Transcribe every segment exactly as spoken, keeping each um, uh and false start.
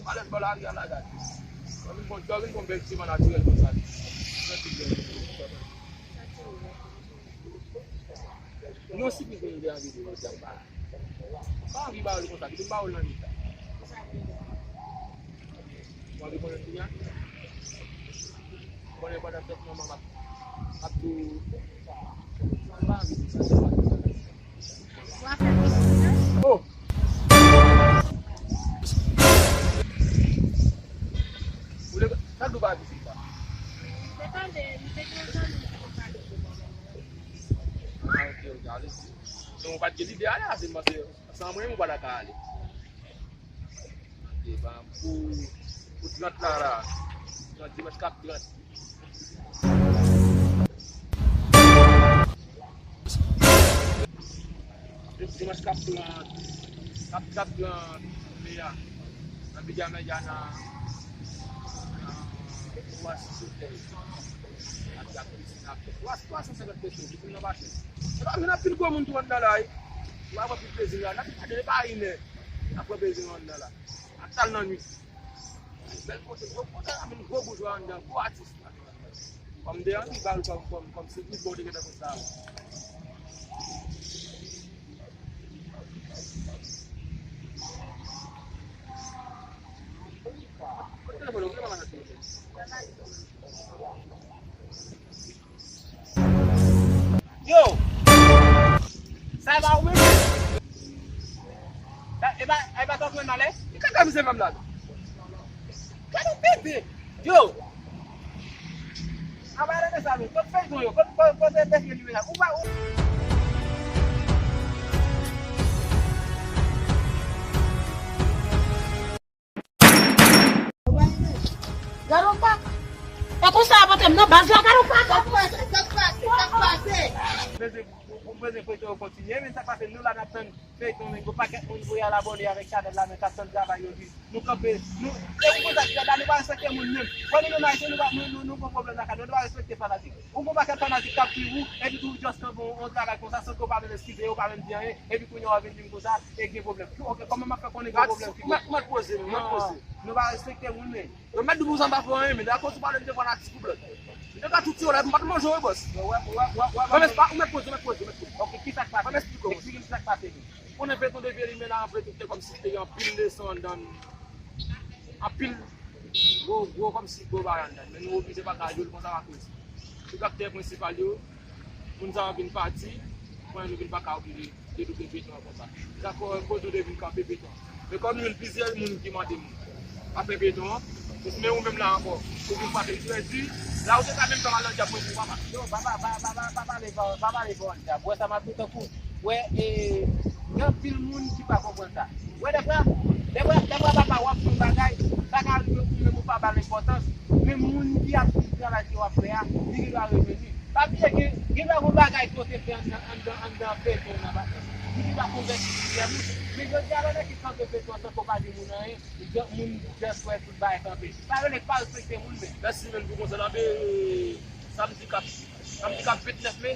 Alèz bò lari a la gade. Yo vin fè yon, yo vin fè yon bèl ti van natirèl konsa. Tranquille. Non, si m vin de anvi de jodi a, m pa, m pa anvi ba yo l konsa, kite m ba yo l nan leta. Ou anvi konnen kounye a? Ou konnen pandan fèt manman m ap, ap di w, m pa anvi di sa, se pa di sa. Oh! Ou le, sa dou pa di sa. Se tande, m te gen zanmi ki te pale de mwen. Ah, ok, ok, ale. Non, ou pa t gen lide ale, se m panse, san mwen, ou pa ta ka ale. Ok, ba, pou, pou trant la, la. Trant, dimanch k ap trant. Dimanch k ap trant, k ap, k ap trant me a, nan Bidya Medya nan, nan Oasis Hotel. Ak, ak piscine ak twa, twa san senkant peso, ki pou nan machin. E pa vin anpil gwo moun tou anndan la, wi. Ou pa pran pil plezi la, n ap gade, e pa inè. N ap pran plezi anndan la. N ap t al nan nwit. Bèl kote, gwo kote, anpil gwo boujwa anndan, gwo atis. Kòm m te anvi ba l kòm, kòm, kòm sipri, bon, te gentan konsa. Yo! Sa e pa ou menm? Sa e pa, e pa sa w konn ale? Ki kaka misye fè m la? Gade w pete! Yo! Apa rete sa menm? Kot feyton yo? Kot, kot, kot e defi li menm? Ou pa, ou Gade w pa. E konsa a pote m nan baz la, gade w pa. Sa k pase, sa k pase, sa k pase? Bezwen, pou, pou bezwen feyton yo kontinye, men sa k pase, nou la n ap tann feyton, men gon pakèt moun pou y al abòne avèk chanèl la, men k ap tann travay yo di. Nou kanpe, nou, e pou konsa, gade, nou pa respekte moun menm. Wè nou menm Ayisyen, nou pa, nou, nou, nou gon pwoblèm lakay nou, nou pa respekte fanatik. Ou gon pakèt fanatik k ap swiv ou, epi tou ou just kanpe yon, yon travay konsa, san ke w pa menm eskize yo, w pa menm di anyen, epi kounye a w vin di m konsa, e gen pwoblèm. Ok, kòman m ap fè konnen gen pwoblèm ki gen? Ou mèt poze m, ou mèt poze. Nou pa respekte moun, men. Yo mèt di w pou sa m pa fè anyen, men akoz ou pale m te fanatik ou blòd. M te ka tou tiye w la, m pa t manje w, bòs. Ou mèt poze, ou mèt poze, ou mèt poze. Ok, ki sa k pase? Ban m esplike w. Esplike m ki sa k pase, men. Konnen feyton de vye limen la, an vre, tout te kòmsi te gen anpil leson anndan l. Anpil gwo, gwo, kòmsi gwo bagay anndan l. Men nou oblije pa ka jwe l konsa akoz tout aktè prensipal yo, moun sa yo vin pati, konnen nou vin pa ka oblije dedoube feyton an konsa. Dakò, kote nou te vin kanpe feyton an. Men kòm nou jwenn plizyè moun ki mande m pa fè feyton an, men ou menm la ankò, ou vin frape m sou lèdi, la ou te ka menm fè m al nan dyab mwen pou papa. Yo, papa, pa, pa, pa, pa pale, pa, pa pale pawòl dyab. Wè sa m ap di tankou, wè, e, gen anpil moun ki pa konprann sa. Wè, dèfwa, dèfwa, dèfwa papa w ap fè yon bagay, sa ka rive ou menm ou pa ba l enpòtans, men moun ki ap swiv travay ke w ap fè a, li gen dwa reveni. Pa bliye ke gen lè gon bagay ke w te fè anndan, anndan, anndan feyton nan, pa egzanp, li te ka konvèti plizyè moun. Men jodi a, lè nèg ki kanpe feyton an san ke w pa di moun anyen, moun just wè tout bagay kanpe. Sa rele pa respekte moun menm. Mèsi, men pou konsèy la, men samdi k ap, samdi k ap vennèf me,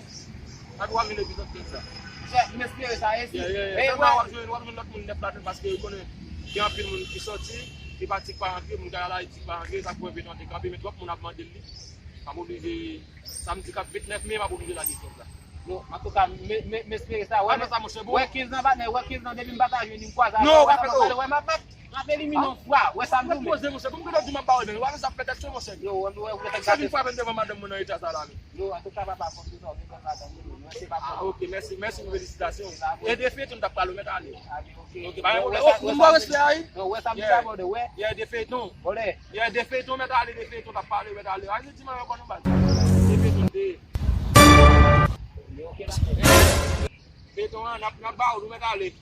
a twa mil epizòd kenz la. Monchè, m espere sa, e si, yeah, yeah, yeah. E sèlman w ap jwenn, w ap jwenn lòt moun nèf ladan l, paske ou konnen gen anpil moun ki sòti, ki pati k pa rantre, moun k al Ayiti k pa rantre, sa k fè feyton an te kanpe, men twòp moun ap mande l li. M ap oblije Samdi k ap vennèf me, m ap oblije lage kenz la. Bon, antouka, m, m, m espere sa. Wè, wè kenz nan, patnè, wè kenz nan, depi m pa ta jwenn li, m kwaze avè w, wè, m ap, m ap, m ap elimine w fwa. Wè sa m di w, men. Poze, monchè, pou m gentan di m ap ba w, men, w a wè sa fè tèt cho, monchè. Yo, wè, wè, wè, sa vin frape m devan madanm mwen nan eta sa la, men. Yo, antouka, papa, fò m di w sa, w vin jwenn madanm mwen, men se pa pwoblèm. Ah, ok, mèsi, mèsi pou felisitasyon w. E de feyton m t ap pale w, mèt ale. Ok, pa gen pwoblèm. Ou, ou mwen respè a, wi. Non, wè sa m di sa, brother, wè. Yeah, de feyton. Brother. Yeah, de feyton, mèt ale, de feyton, t ap pale, mèt ale. Ay, se di mwen ankò nou baz. De feyton, de. Ok, dakò. Feyton an, n ap, n ap ba ou, nou mèt ale.